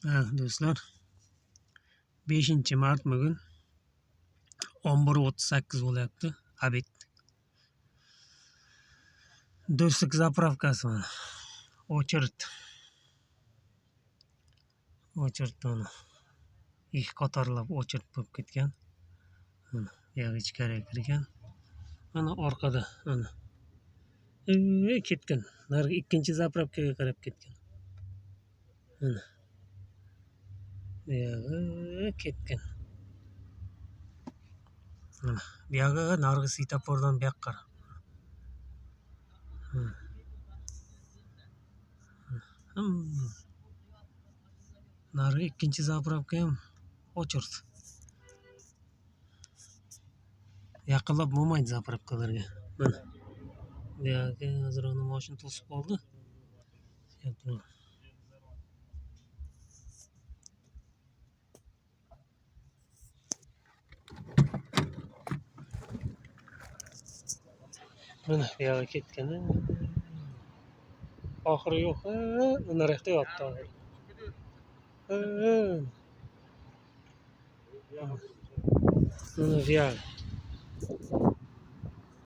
Ha, do'stlar, 5-mart bugun 11:38 bo'lyapti. Obed. Do'stlik zapravkasi mana. Очередь. Очередь mana. Ikki qatorlab очередь bo'lib ketgan. Mana bu yoq ichkariga kirgan. Mana orqada mana. Ketgan. Narigi ikkinchi zapravkaga qarab ketgan. Mana. Bu yog'i ketgan. Mana bu yog'i narigi svetofordan bu yoqqa qarab. Narigi ikkinchi zapravka ham очередь. Yaqinlab bo'lmaydi zapravkalarga. Mana. Bu yoqqa hozir uni mashina to'sib qoldi. Mana bu yoqqa ketgan. Oxiri yo'q. Unaraqda yotdi oxiri. Mana bu yoq.